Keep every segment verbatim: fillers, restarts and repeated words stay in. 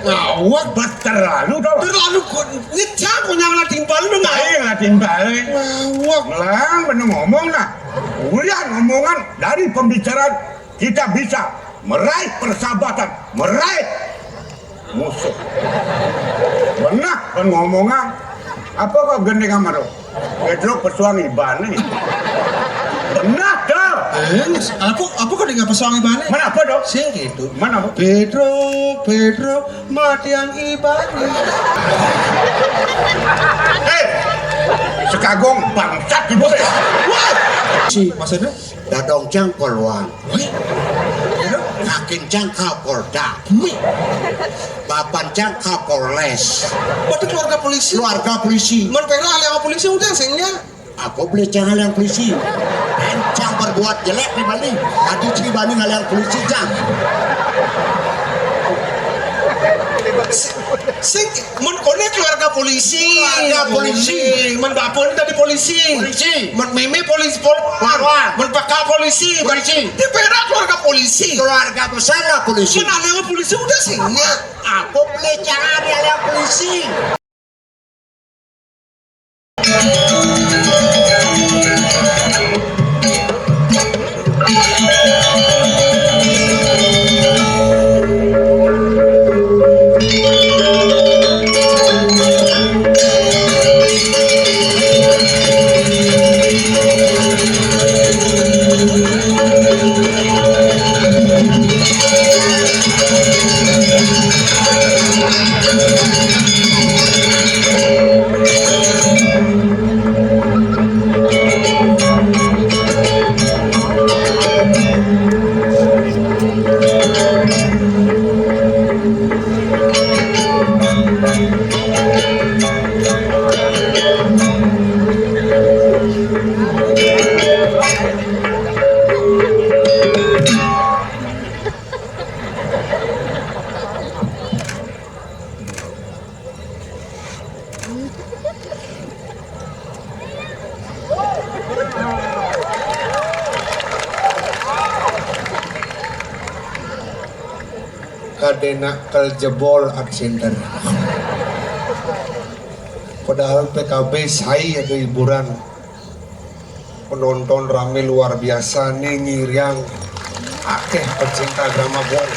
Ngawak. Bah, terlalu dah. Terlalu kok ngecak kok nyang lah timpal lu nggak? Ayo lah timpal. Ngawak. Melang bener ngomong nah. Ulian omongan dari pembicaraan kita bisa meraih persahabatan, meraih musuh. Benar kan ngomongan? Apa kok gending amat tuh? Pedro pesuang iban nih. Benar dah. Eh, apa apa kok dengan pesuang iban nih? Mana apa dong? Sing gitu. Mana apa? Pedro, Pedro, matian iban nih. Eh, sekagong bangsat gitu deh. Wah, si maksudnya? Dadong cang koluan. Wih. Kakin cang kapolda. Wih. Bapan cang kapolres. Waduh, keluarga polisi. Keluarga polisi. Man pera aliang polisi udah singnya. Apa boleh cang aliang polisi? Cang berbuat jelek di Bali. Aduh, di Bali aliang polisi cang. Sing, men koné keluarga polisi. Keluarga polisi. Men bapa ni tadi polisi. Polisi. Men mémé polisi pol. Polwan. Men peka polisi. Polisi. Di pera keluarga polisi. Keluarga besar lah polisi. Men anak polisi udah singnya. Apa boleh cara dia lihat polisi? Kadéna kel jebol art center. Padahal P K B sai atuh hiburan. Penonton ramé luar biasa nih, ngiriang akéh pecinta drama gong.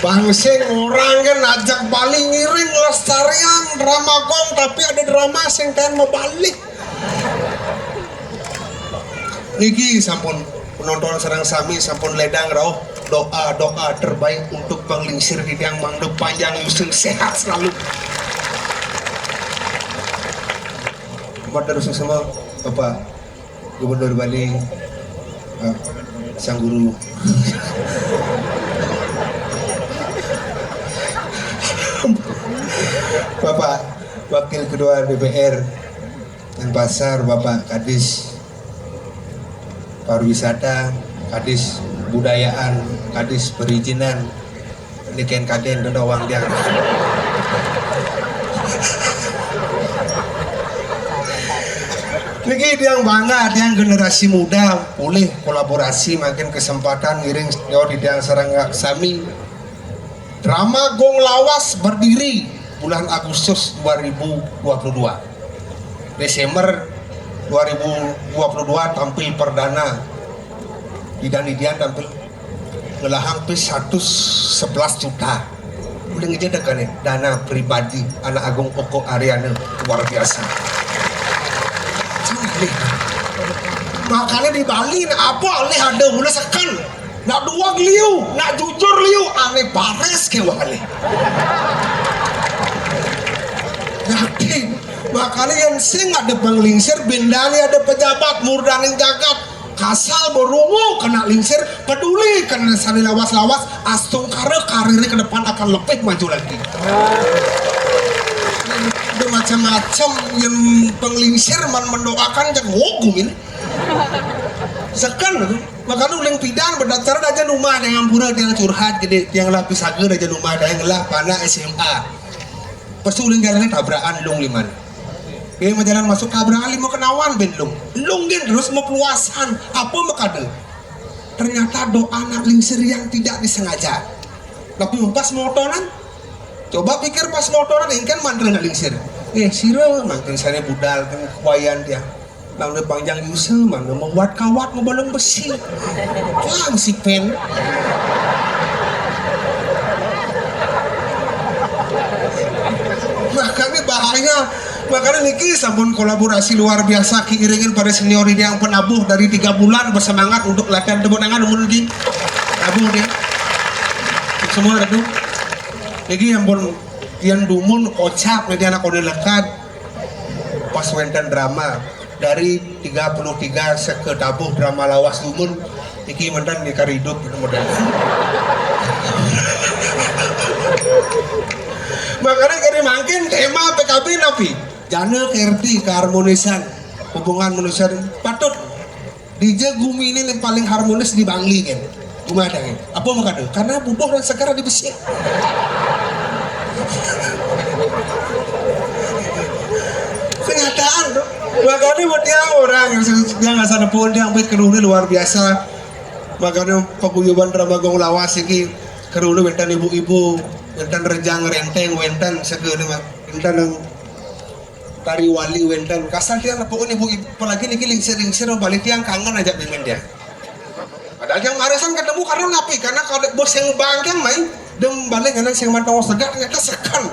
Bangsa orang kan ajak Bali ngiring lestarian drama gong, tapi ada drama sing kan mau balik. Niki sampun penonton sareng sami sampun ledang rauh doa-doa terbaik untuk Bang Lingsir di tiang mangda panjang yusung sehat selalu. Matur suksma Bapak Gubernur Bali, eh, Sang Guru, Bapak Wakil Ketua D P R Denpasar, Bapak Kadis Pariwisata, Kadis Budayaan, Kadis Perizinan, niki kadén doang dia. Niki tiang bangga, tiang generasi muda, boleh kolaborasi, makin kesempatan ngiring senior di tiang sareng sami. Drama Gong Lawas berdiri bulan Agustus dua ribu dua puluh dua. Desember dua ribu dua puluh dua tampil perdana. Didan Idian tampil ngelahang pis seratus sebelas juta. Udah ngejadek kan ya, dana pribadi anak Agung Koko Aryana luar biasa. Makanya di Bali apa nih ada mulai sekan. Nak dua liu, nak jujur liu, ane baris ke wale. Yakin. Makanya yang sing ada penglingsir, bendali ada pejabat, murdaning jagat, kasal berungu kena lingsir, peduli kena sani lawas-lawas, astungkara karirnya ke depan akan lebih maju lagi. Ada macam-macam yang penglingsir man mendoakan, jangan hukum ini. Sekan. Makanya uling pidan berdasar aja rumah ada yang pura, ada yang curhat, jadi yang lapis agar aja rumah ada yang lah panak S M A. Pas uling jalannya tabrakan lung liman. Dia mau jalan masuk tabrakan lima kenawan ben lung. Lung gen terus mau peluasan. Apa makada? Ternyata doa anak lingsir yang tidak disengaja. Tapi pas motonan, coba pikir pas motonan, engken mantra nak lingsir. Eh, sira mangkin sane budal kan kuayan dia. Nang panjang yusel, mana mewat kawat ngebolong besi. Lang si pen. Makanya bahaya. Makanya niki sampun kolaborasi luar biasa, kiiringin para senior ini yang penabuh dari tiga bulan bersemangat untuk latihan. Tepuk tangan dulu niki. Tabuh dia. Semua itu. Niki yang pun yang dumun kocap nanti anak kode lekat pas wenten drama dari tiga puluh tiga seke tabuh drama lawas dumun. Iki mantan di karidup gitu model. Makanya kari mangkin tema P K B napi? Jana kerti keharmonisan hubungan manusia patut. Dija gumi ini yang paling harmonis di Bangli kan. Gumi ada kan. Apa mau kado? Karena bubuh dan segar di besi. Kenyataan tuh. Makanya buat dia orang yang asal pun dia sampai kerune luar biasa. Makanya paguyuban Ramagong Lawas iki kerune wenten ibu-ibu, wenten rejang renteng, wenten segala wenten yang tari wali wenten. Kasar dia pokoknya ibu-ibu, apalagi niki lingsir-lingsir balik tiang kangen aja mimin dia. Padahal yang marisan ketemu karena napi? Karena kalau bos yang bangkang main dem balik karena sing mantau segar ternyata sekan.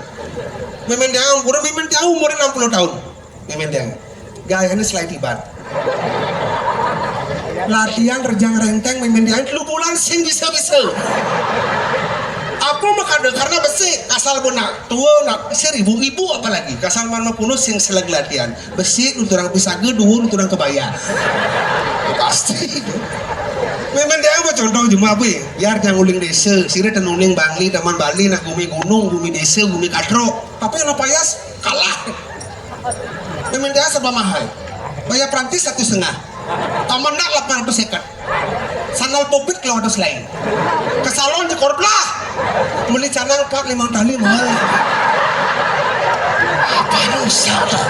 Mimin dia umur mimin dia umur enam puluh tahun. Mimin dia gaya ini selain tiban. Latihan rejang renteng mimin dia lu bulan sing bisa-bisa. Apa makanya karena besi asal benak tua nak seribu ibu apalagi kasar mana puluh sing seleg latihan. Besi untuk orang pisaga, dua untuk orang kebaya. Pasti. Memang dia apa contoh cuma apa ya? Biar jangan uling desa, sira tenuning Bangli, taman Bali, nak gumi gunung, gumi desa, gumi katro. Apa yang payas? Kalah. Memang dia serba mahal. Bayar Prancis satu setengah. Taman nak lapan ratus sekat. Sandal popit kalau ada selain. Ke salon jekor belah. Beli canang empat lima tali mahal. Apa dosa tuh?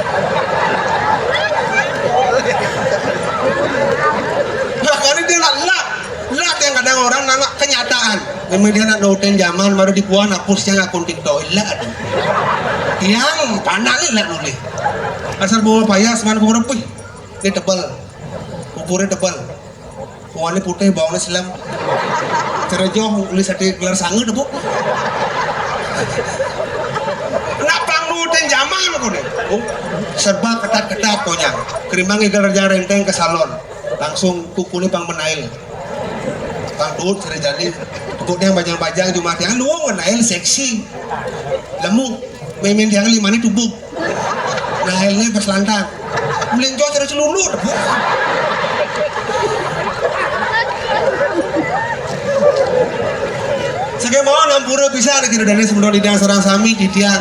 Makanya dia nak lah, lah yang kadang orang nanya kenyataan. Memang dia nak nutin zaman baru dibuat hapus yang akun TikTok lah. Yang panak ni lah nulis. Asal bawa payas man kurang pih. Ini tebal. Ukurnya tebal. Wani putih bawangnya selam. Cerejoh uli sate gelar sangu debuk. Nak pangnutin zaman aku nih. Oh, serba ketat-ketat pokoknya. Kerimbang igal rejang renteng ke salon. Langsung kukunya pang menail. Pang duit sere jani. Pokoknya bajang-bajang cuma tiang luang menail seksi. Lemu. Mimin tiang lima ni tubuh. Nah, ini pas lantang. Melinjo terus lulu. Seke mau nampura bisa ada kira dari sebelum di dasar sami di tiang.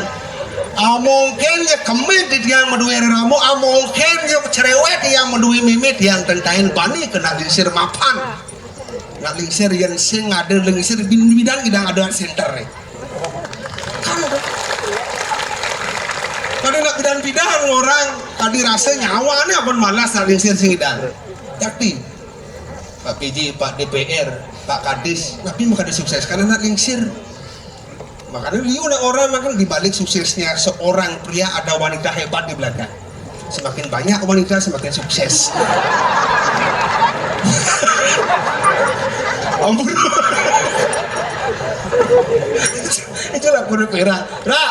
Ah, mungkin ya kemit di tiang medue ramo, ah, mungkin ya cerewet yang medue mimit yang tentain bani kena lingsir mapan. Nak lingsir yang sing ada lingsir bin bidang idang ada center nih. Kan ada. Tadi nak bidan-bidan orang tadi rasa nyawa nih apa malas nak lingsir sing idang. Tapi Pak P J, Pak D P R, Pak Kadis, tapi makanya sukses karena nak lingsir. Makanya liu nak orang makan di balik suksesnya seorang pria ada wanita hebat di belakang. Semakin banyak wanita semakin sukses. Ampun. Itulah kudu pera. Ra.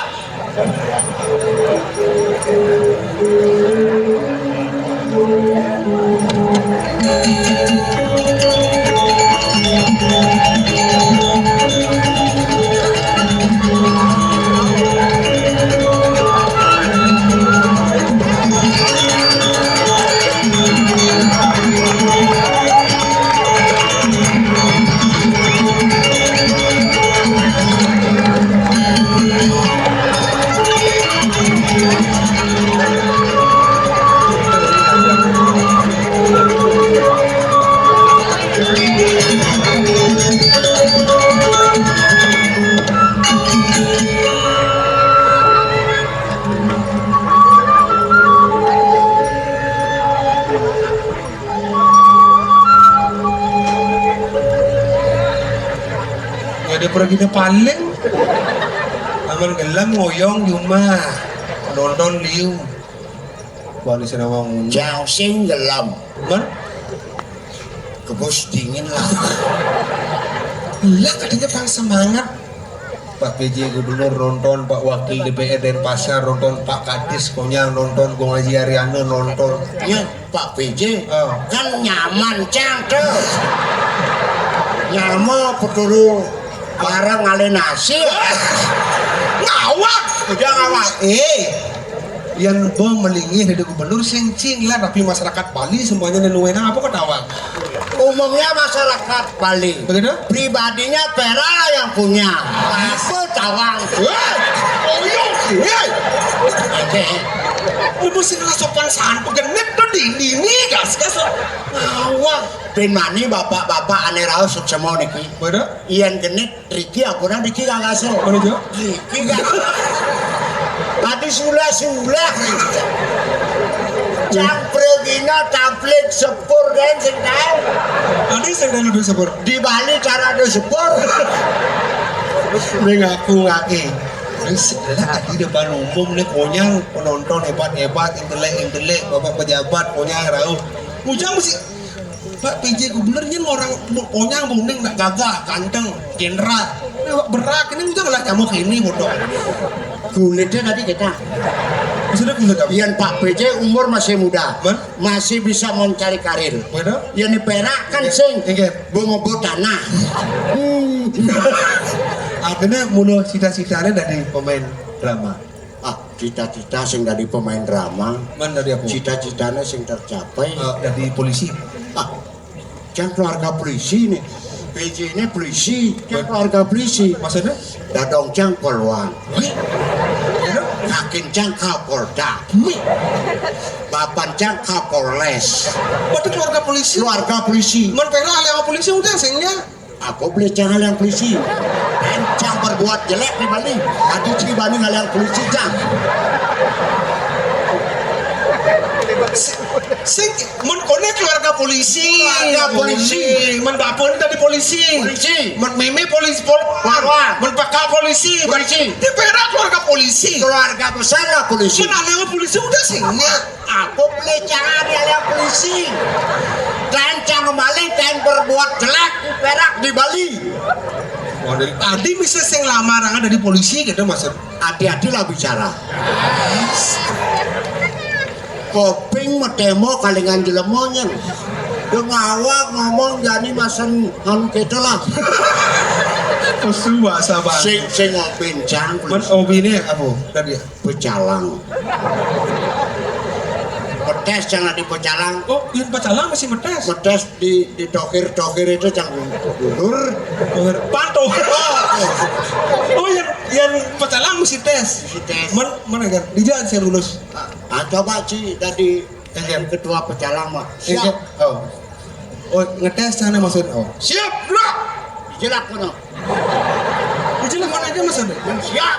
Pergi ke paling. Aman gelem ngoyong di rumah. Nonton liu. Bani sing nawang. Jang sing gelem. Men? Kebos dingin lah. Lah, katanya pang semangat. Pak P J Gubernur nonton, Pak Wakil D P R Denpasar nonton, Pak Kadis Konyang nonton, Gung Haji Ariana nonton. Ya, Pak P J. Oh. Kan nyaman, Cang, tuh. Nyaman, peturu barang ngalih nasi. Ngawak. Udah ngawak. Eh, yang bo melingih dari gubernur sing cing lah, tapi masyarakat Bali semuanya nenu enak apa ketawa? Umumnya masyarakat Bali. Begitu? Pribadinya Pera yang punya. Apa tawang? Hei, oyong, hei. Oke. Lu mesti ngerasa sopan santun, genit tuh di ini, gas, gas. Ngawak. Bin mani bapak-bapak ane raos semua niki. Begitu? Ian genit. Riki ampura, Riki kagak so. Mana, Jo? Riki kagak. Tadi sulah-sulah. Cang pregina tablik sepur kan sing tahu. Tadi sing tahu lebih sepur. Di Bali cara ada sepur. Ini ngaku ngake. Ini sebelah tadi depan umum nih konyang penonton hebat-hebat, intelek-intelek, bapak pejabat konyang rauh. Ujang mesti Pak P J Gubernur nyen orang bu-, onyang buning nak gagah, ganteng, jenderal. Ini awak berak, ini udah lah nyamuk ini bodoh. Kulitnya tadi kita. Maksudnya kulit apa? Yang Pak P J umur masih muda, men? Masih bisa mencari karir. Betul? Yang di Perak kan sing bengobot tanah. Hmm. Artinya mulu cita-citanya dari pemain drama. Ah, cita-cita sing dari pemain drama. Man dari apa? Cita-citanya sing tercapai. Eh, dari polisi. Ah, cang keluarga polisi nih. P J ini polisi, cang keluarga polisi. Maksudnya? Dadong cang polwan. Wih. Kakin cang Kapolda. Wih. Bapan cang Kapolres. Berarti keluarga polisi. Keluarga polisi. Man pernah ada polisi udah singnya. Aku beli cang hal yang polisi. Dan cang berbuat jelek di Bali. Aku ciri bani hal yang polisi cang. Sing, men kone keluarga polisi. Keluarga polisi. Men bapun tadi polisi. Polisi. Men mimi polisi pol. Polwan. Men peka polisi. Polisi. Di Perak keluarga polisi. Keluarga besar lah polisi. Men ada polisi udah singnya. Aku beli cang di hal yang polisi. Dan cang maling dan berbuat jelek di Perak di Bali. Wah, dari tadi bisa sing lamaran dari polisi gitu maksud. Hati-hatilah bicara. Koping metemo kalingan jelemonyen. Dia ngawak ngomong jani masen anu kita lah. Pesu bahasa Bali. Sing sing ngopi cang. Men obi ini apa tadi ya? Pecalang. Petes jangan di pecalang. Oh, yang pecalang masih petes. Petes di di tokir-tokir itu cang dulur. Tokir patuh. Oh, yang yang pecalang mesti tes. Mesti tes. Men, mana kan? Di jalan saya lulus. Ah, ah, coba sih tadi yang ketua pecalang mah. Siap. Oh. Oh, ngetes sana maksud. Oh. Siap, gerak. Jelak kono. Jelak mana aja maksudnya? Siap.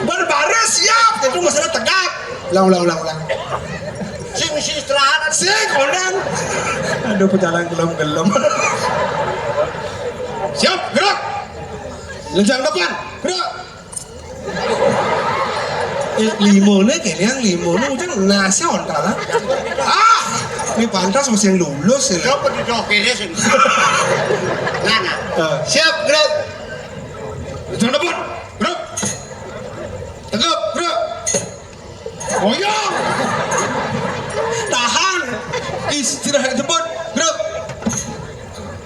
Baru baru siap, itu maksudnya tegak. Ulang, ulang, ulang, ulang. Sing isi istirahat. Sing kondang. Aduh, pejalan gelem-gelem. Siap, gerak. Lenjang depan, gerak. Eh, lima nih, kalian lima nih, ujang nasi ontal lah. Ah, ini pantas masih yang lulus ya. Coba di dokternya sih. Nah, nah. Eh, siap, gerak. Lenjang depan, gerak. Tegap, gerak. Goyang. Tahan. Istirahat cepat. Gerak.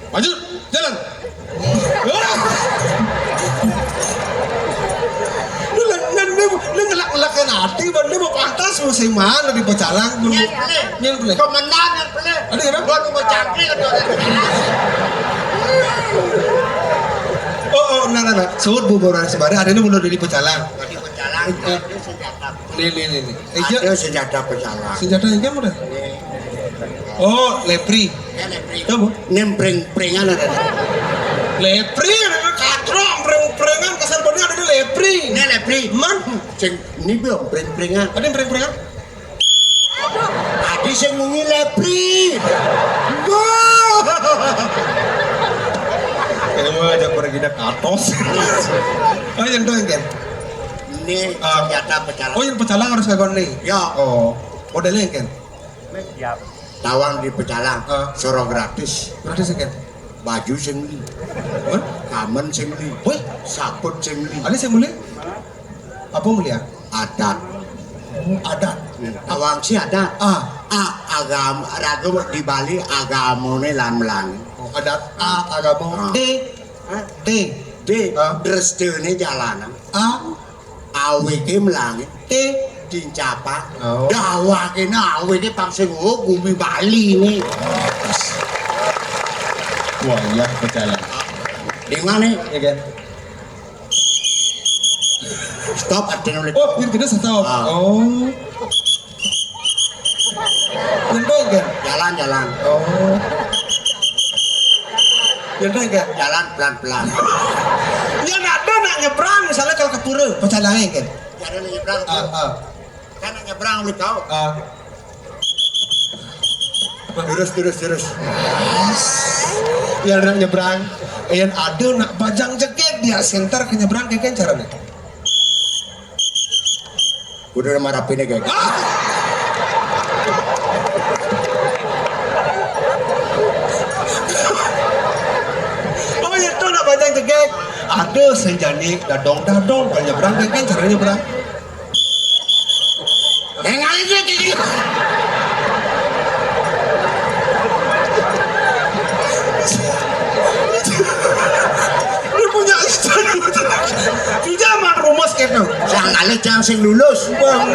Maju. Jalan. Wah. Lu lu lu lu ngelak-ngelakin hati, bang. Dia mau pantas musim mana di pecalang? Lu yang boleh. Yang boleh. Komandan yang boleh. Ada ya? Gua nunggu cangkir. Oh, oh, nah, nah, nah. Sebut bu baru ada sebara, ada ini belum dari pecalang. Di pecalang. Eh. Nih, nih, nih, nih. Eh, ada senjata pecalang. Senjata yang kamu dah? Oh, lepri. Ya, lepri. Kamu? Nempreng-prengan ada. Lepri, ada katrok, preng-prengan, kasar banget ada lepri. Ini lepri. Man? Ceng, ini belum preng-prengan. Ada yang preng-prengan? Tadi saya ngomongin lepri. Wah. Kamu aja pergi dah katos. Oh, yang itu, kan? Ini Ah. senjata pecalang. Oh, yang pecalang harus kayak gini. Ya. Oh, modelnya, kan? Tawang di pecalang, Ah. Soro gratis. Gratis, kan? Baju sing beli. Hah? Kamen sing beli. Woi. Saput sing beli. Ada sing beli? Apa mulia? Adat. Oh, adat. Tawang si adat. Ah. A, agama, raga di Bali agamane lan melang. Oh, adat A, agama. Ah. D. Hah? D. D. Ah. Drestene jalanan. A. Awike melangi. T. Dincapa. Oh. Dawakene awike pang sing oh, bumi Bali ini. Wayah pecalang. Di mana? Ya, kan? Stop, artinya udah. Oh, yang kita stop. Ah. Oh. Yang baik, kan? Jalan, jalan. Oh. Yang baik, kan? Jalan pelan-pelan. Ya, nak ada nak nyebrang, misalnya kalau ke pura, pecalang, kan? Jalan nyebrang. Ah, ah. Kan nyebrang lu tahu. Ah. Terus, terus, terus. Yang nak nyebrang, yang ada nak bajang jegeg dia center ke nyebrang, kayak kan caranya. Udah marah pindah, kayak. Ah! Oh, itu nak bajang jegeg. Ada senjani dadong-dadong kalau nyebrang, kayak kan caranya nyebrang. Yang lain dia kayak gitu. Lu punya istri. Di zaman rumus gitu. Jangan ada jangan sing lulus. Bang.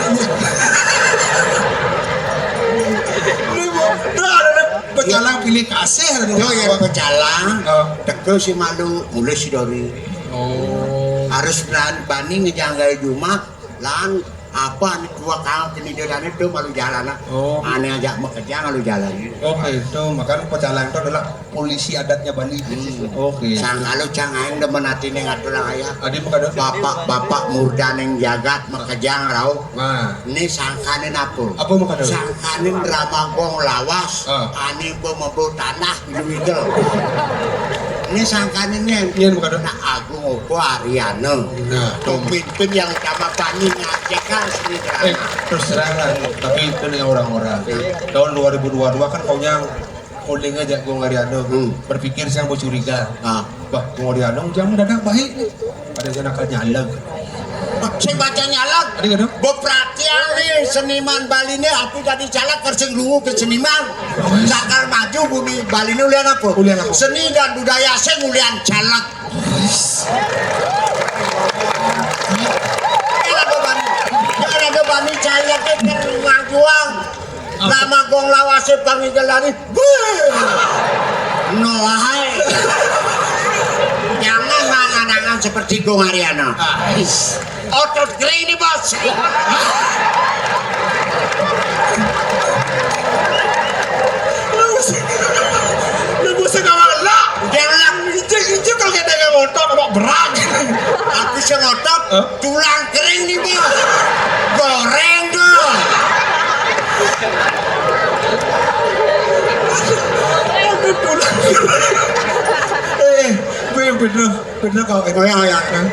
Lu ada pecalang pilih kasih. Yo, ya, pecalang. Oh. Teke si malu, mulai si dori. Oh. Harus berani bani ngejanggai Jumat. Lan, apa nih tua kau kini dia itu malu jalan lah. Oh. Ane aja mekerja malu jalan. Oke, itu makanya pecalang itu adalah polisi adatnya Bali. Hmm. Oke. Sangkalo cang aing demen atine ngatur ayah. Adi mengkado. Bapak-bapak murda ning jagat mekerja ngeraup. Nah. Ini sangkanin apa? Apa mengkado? Sangkanin ramagong lawas. Ah. Ane bo mebo tanah. Ini sangkanin nih. Iya, bukan. Nah, Agung Opo Ariano. Nah, pemimpin yang utama Bani ngajekan seni drama. Eh, terus terang lah, tapi itu dengan orang-orang. Tahun dua ribu dua puluh dua kan kau yang holding aja Agung Ariano. Hmm. Berpikir saya mau curiga. Ah. Wah, Agung Ariano jangan mendadak baik. Ada yang nakal nyaleg. Sing baca nyalak. Ada nggak, Dok? Beperhatian nih seniman Bali nih, aku jadi caleg kerja dulu ke seniman. Bakal maju bumi Bali ini ulian apa? Ulian apa? Seni dan budaya sing ulian caleg. Ada bani, ada bani caleg itu kemajuan. Nama gong lawase pangigelane. Buh. No, hai. Jangan mangan-angan seperti Gong Ariana. Ah. Otot kering nih, Bos. Lu mesti, lu mesti kawan lah. Jangan lah. Injek, injek kalau kita nggak ngotot, mau berat. Aku sih ngotot. Hah? Tulang kering nih, Bos. Goreng dong. Aduh, tulang kering. Eh, eh, gue yang bener, bener kalau kayak Oh ya, ya. Hah?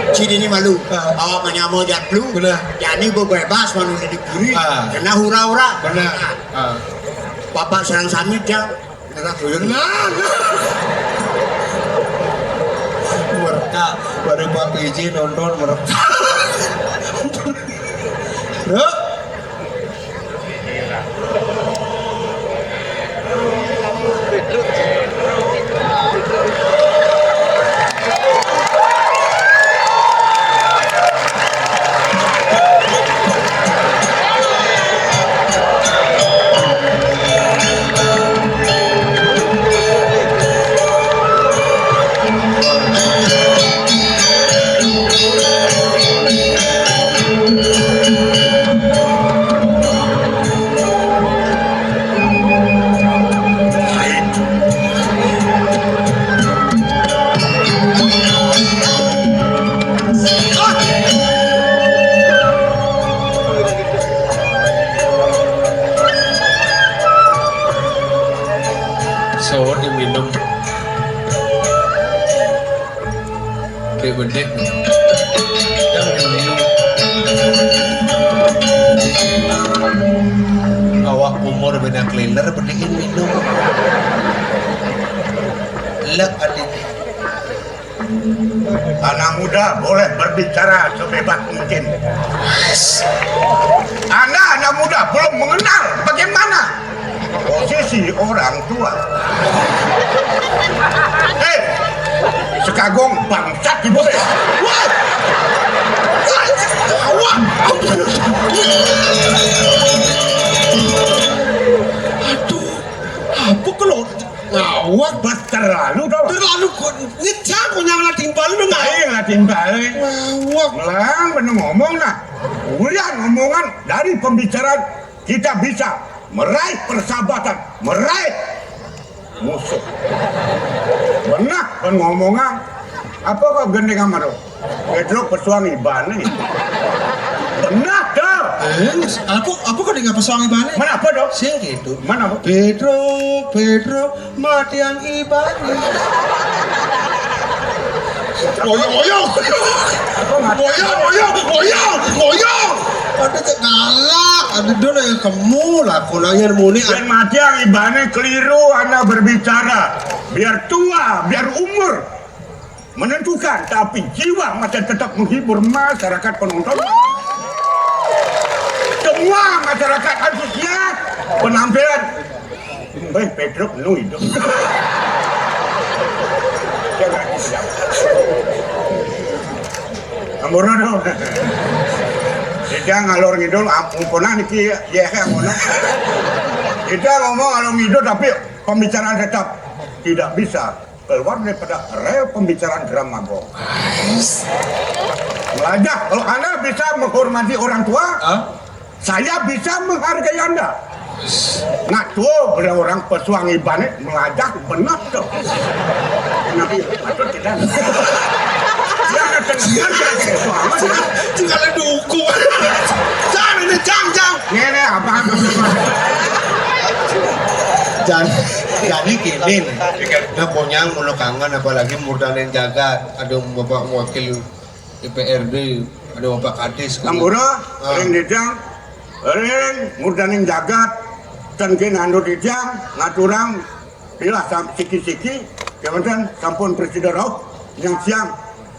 Cidi ini malu. Ah. Awak menyamo jatlu. Bener. Jadi gue bebas malu di diri. Ah. Kena hura-hura. Bener. Ah. Bapak serang samit ya. Nah, nah. Mereka baru Pak P J nonton mereka. Bro. Bedek-bedek. Awak umur beda keliler, beliin minum. Lek adin. Anak muda boleh berbicara sebebas mungkin. Anda anak muda belum mengenal bagaimana posisi orang tua. Eh, sekagong bangsat di bawah. Wah! Wah! Wah! Aduh, apa kalau ngawak? Bas terlalu tau. Terlalu kok ngejak kok nyang lading bal lu nggak? Ayo lading bal. Ngawak. Melang bener ngomong nah. Ulian ngomongan dari pembicaraan kita bisa meraih persahabatan, meraih musuh. Benah kan ngomongan. Apa kok gendeng sama lu? Pedro pesuang iban nih. Benah dah. Eh, apa apa kok dengan pesuang iban nih? Mana apa dong? Sing gitu. Mana apa? Pedro, Pedro, matian iban nih. Oyong, oyong. Oyong, oyong, oyong, oyong. Ada cek galak, ada dulu yang kemu lah, kunanya muni. Dan mati yang ibane keliru, Anda berbicara. Biar tua, biar umur menentukan, tapi jiwa masih tetap menghibur masyarakat penonton. Semua masyarakat antusias penampilan. Weh, Pedro, nu itu. Jangan siap. Ampun dong. Kita ngalor ngidul, ampun niki ya, ampun. Kita ngomong ngalor ngidul, tapi pembicaraan tetap tidak bisa keluar daripada rel pembicaraan drama gong. Melajah, kalau Anda bisa menghormati orang tua, saya bisa menghargai Anda. Nah, tuh, bila orang pesuang ibane melajah, benar tuh. Nanti patut kita. Dia akan dengar, dia akan suara, dia. Tinggal dukung. Jangan, ini, jangan, jangan. Ini, ini, apa? Jangan, jadi gini nih. Nah, pokoknya mulu kangen, apalagi murdaning jagat. Aduh, Bapak Wakil D P R D, ada Bapak Kadis. Ampura, ah. Ring Didang, ring murdaning jagat, ten kin anut Didang, ngaturang, pilah sam-, siki-siki, kemudian sampun presiden rauh, yang siang,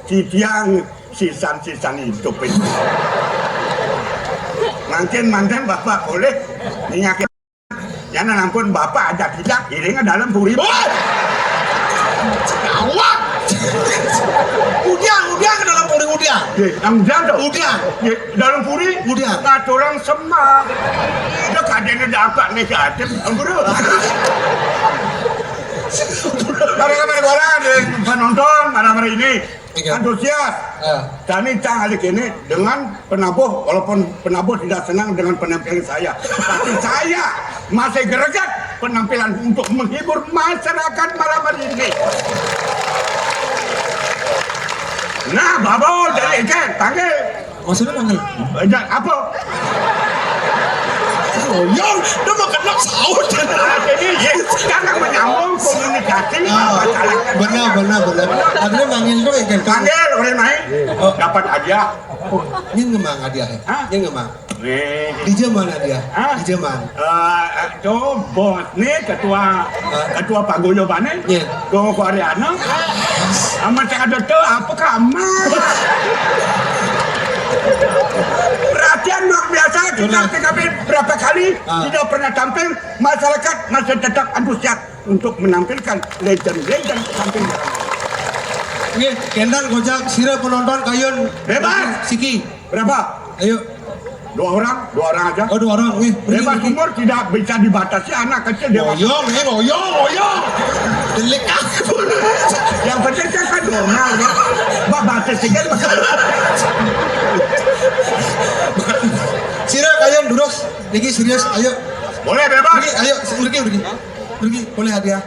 Didang sisan-sisan hidup itu. Mangkin manten Bapak boleh minyakin. Yana ampun Bapak ada tidak iringe dalem puri. Wah! Awak! Udiang, udiang ke dalem puri, udiang. Ye, nang udiang to? Udiang. Ye, dalem puri? Udiang. Ngaturang semak. Udah kadene dapat negatif, ampun. Mari, mari, mari, penonton, mari, mari ini. Iya. Antusias. Ah. Jani cang alik ini dengan penabuh, walaupun penabuh tidak senang dengan penampilan saya, tapi saya masih greget penampilan untuk menghibur masyarakat malam hari ini. Nah, Babo, jadi ikan, panggil. Maksudnya panggil? Banyak apa? Oyong, dia makan nak sahur. Jadi, ya, jangan menyambung komunikasi. Ah, masalah. Benar, benar, benar. Akhirnya manggil tuh ikan. Panggil, orang main. Oh. Dapat hadiah. Ini ngemang hadiah, ya? Hah? Ini ngemang. Nih. Di zaman hadiah. Hah? Di zaman. Eh, eh, tuh, bos nih, ketua, hah? Ketua paguyuban nih. Iya. Tuh, Koreana. Sama saya ada tuh, apa kamu? Perhatian luar biasa, kita Benar. T K P berapa kali, ah, tidak pernah tampil, masyarakat masih tetap antusias untuk menampilkan legend-legend tampil. Nggih, kendan kocak, sira penonton kayun. Bebas. Siki. Berapa? Ayo. Dua orang, dua orang aja. Oh, dua orang, nggih. Bebas umur tidak bisa dibatasi, anak kecil dia. Oyong, eh, oyong, oyong. Delik aku. Yang penting kan, kan normal, ya. Bah, batas tiga. Sira kayun durus. Niki serius, ayo. Boleh bebas. Niki, ayo, mriki, mriki. Mriki, boleh hadiah.